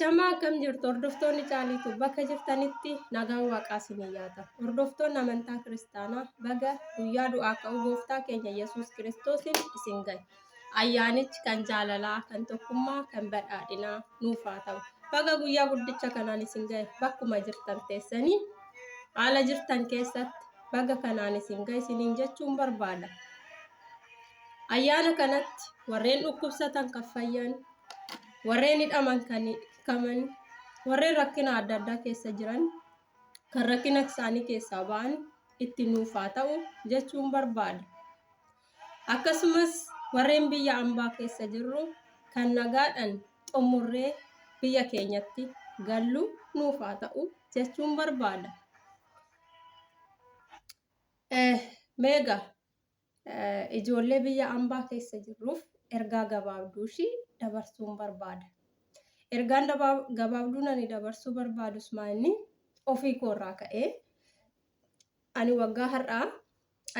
Ashamaa akkam jirtu hordoftoonni Caaliitu bakka jirtanitti nagaan waaqaa isinii yaa ta'u. Hordoftoonni amantaa kiristaanaa baga guyyaa du'aa ka'uu gooftaa keenya Yesuus Kiristoosiin isin gahe. Ayyaanichi kan jaalalaa, kan tokkummaa, kan badhaadhinaa nuuf haa ta'u. Baga guyyaa guddicha kanaan isin gahe bakkuma jirtan teessanii haala jirtan keessatti baga kanaan isin gahe isiniin jechuun barbaada. Ayyaana kanatti warreen dhukkubsatan kan fayyan, warreen hidhaman kan hiikaman, warreen rakkina adda addaa keessa jiran kan rakkina isaanii keessaa ba'an itti nuuf haa ta'u jechuun barbaada. Akkasumas warreen biyya ambaa keessa jirru kan nagaadhaan xumurree biyya keenyatti gallu nuuf haa ta'u jechuun barbaada. Meegaa ijoollee biyya ambaa keessa jirruuf ergaa gabaabduu ishii dabarsuun barbaada. Ergaan gabaabduun ani dabarsuu barbaadus maa inni ofii koorraa ka'ee ani waggaa har'aa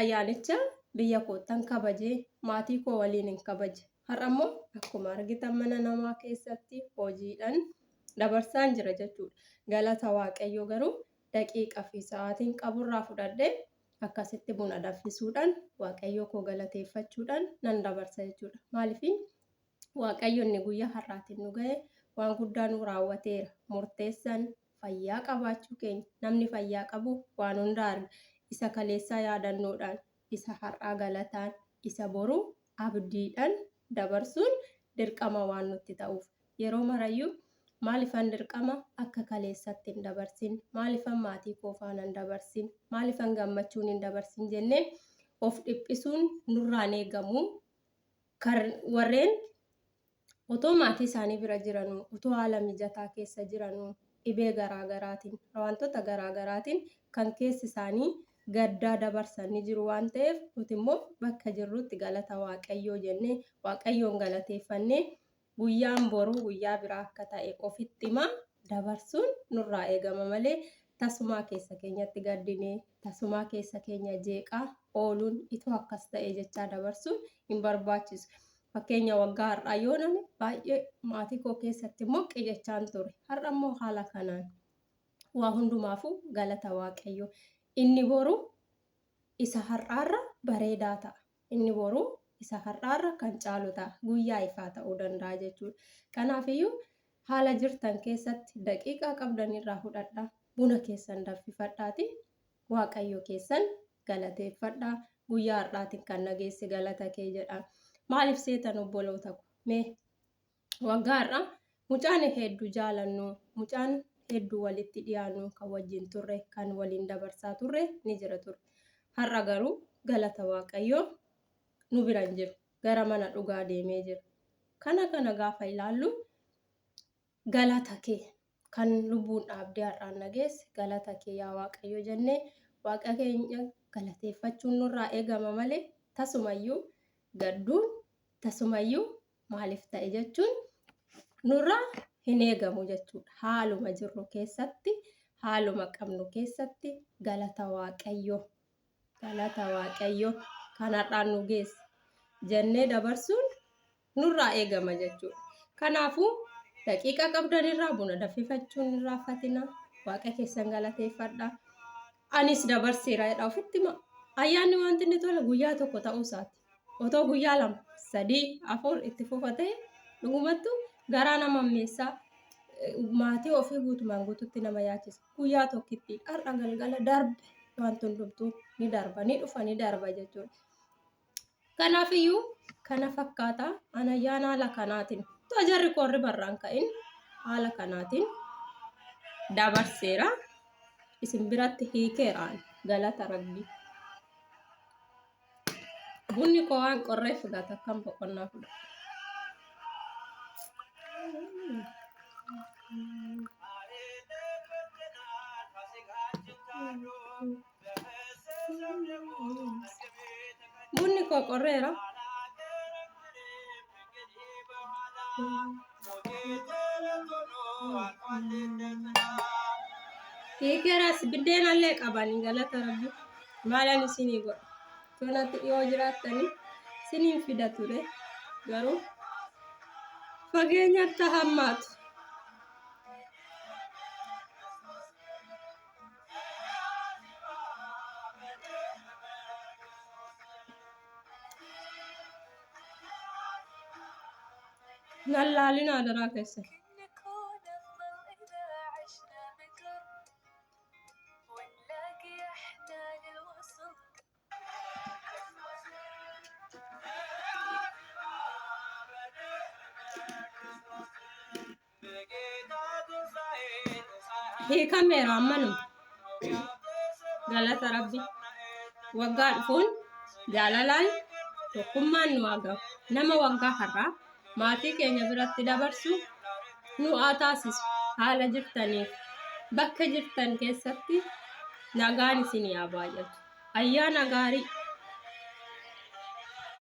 ayyaanicha biyya koottan kabajee maatii koo waliin hin kabaje. Har'a immoo akkuma argitan mana namaa keessatti hojiidhaan dabarsaan jira jechuudha. Galata Waaqayyoo garuu daqiiqa fi sa'aatiin qaburraa fudhadhee akkasitti buna danfisuudhaan Waaqayyoo koo galateeffachuudhaan nan dabarsa jechuudha. Maaliif Waaqayyo inni guyyaa har'aatiin nu ga'e waan guddaa nu raawwateera. Murteessaan fayyaa qabaachuu keenya namni fayyaa qabu waan hunda arga. Isa kaleessaa yaadannoodhaan, isa har'aa galataan, isa boruu abdiidhaan dabarsuun dirqama waan nutti ta'uuf. Yeroo marayyuu maalifan dirqama akka kaleessatti hin dabarsin, maalifan maatii koo faana hin dabarsin, maalifan gammachuun hin dabarsin jennee of dhiphisuun nurraan eegamu. Kan warreen otoo maatii isaanii bira jiranuu, otoo haala mijataa keessa jiranuu dhibee garaa garaatiin, wantoota garaa garaatiin kan keessi isaanii gaddaa dabarsan ni jiru waan ta'eef nuti immoo bakka jirrutti galata Waaqayyoo jennee Waaqayyoon galateeffannee guyyaan boruu guyyaa biraa akka ta'e ofitti himaa dabarsuun nurraa eegama malee tasumaa keessa keenyatti gaddinee tasumaa keessa keenya jeeqaa ooluun itoo akkas ta'e jechaa dabarsuun hin barbaachisu. Fakkeenya waggaa har'aa yoo nani baay'ee maatii koo keessatti immoo qijechaan ture. Har'a immoo haala kanaan waa hundumaafuu galata Waaqayyoo. Inni boru isa har'aarra bareedaa ta'a. Inni boruu isa har'aarra kan caalu ta'a. Guyyaa ifaa ta'uu danda'a jechuudha. Kanaafiyyuu haala jirtan keessatti daqiiqaa qabdan irraa fudhadhaa. Buna keessan danfifadhaati Waaqayyo keessan galateeffadhaa. Guyyaa har'aatiin kan na geesse galata kee jedhaa. Maaliif seetan obboloota ko? Mee waggaa har'aa mucaan heddu jaalannu, mucaan heddu walitti dhiyaannu, kan wajjin turre, kan waliin dabarsaa turre ni jira ture. Har'a garuu galata Waaqayyoo nu bira hin jiru. Gara mana dhugaa deemee jira. Kana kana gaafa ilaallu galata kee kan lubbuun dhaabdee har'aan na geesse galata kee yaa Waaqayyo jennee Waaqa keenya galateeffachuun nurraa eegama malee tasumayyuu gadduun tasumayyuu maaliif ta'e jechuun nurraa hin eegamu jechuudha. Haaluma jirru keessatti, haaluma qabnu keessatti galata Waaqayyoo, galata Waaqayyoo kan har'aan nu geesse jennee dabarsuun nurraa eegama jechuudha. Kanaafuu daqiiqaa qabdan irraa buna danfifachuun hin irraanfatinaa. Waaqa keessan galateeffadhaa. Anis dabarseera jedha ofitti himaa. Ayyaanni wanti inni tole guyyaa tokko ta'uu isaati. Otoo guyyaa 2, 3, 4 itti fufa ta'e dhugumattu garaa nama hammeessaa maatii ofii guutumaan guututti nama yaachisa. Guyyaa tokkitti har'a galgala darbe wanti hundumtuu ni darba ni dhufa ni darba jechuudha. Kanaafiyyuu kana fakkaata an ayyaana haala kanaatiin otoo jarri koorri barraan ka'in haala kanaatiin dabarseera. Isin biratti hiikeera galata rabbii. Bunni koo waan qorreef gata akkam boqonnaa fudha. Bunni koo qorreera. Hiikeeras biddeenallee qabani galata rabbi. Maalan isinii godha. Toonatti dhiyoo jiraattanii isiniin fida ture. Garuu fageenyatti hammaatu. Nan laalina adaraa keessan. Hiikameera ammanuma. Galata Rabbi. Waggaa dhufuun jaalalaan tokkummaan nu haa gahu. Nama waggaa har'aa maatii keenya biratti dabarsu nu haa taasisu. Haala jirtaniif bakka jirtan keessatti nagaan isinii haa baay'atu. Ayyaana gaarii.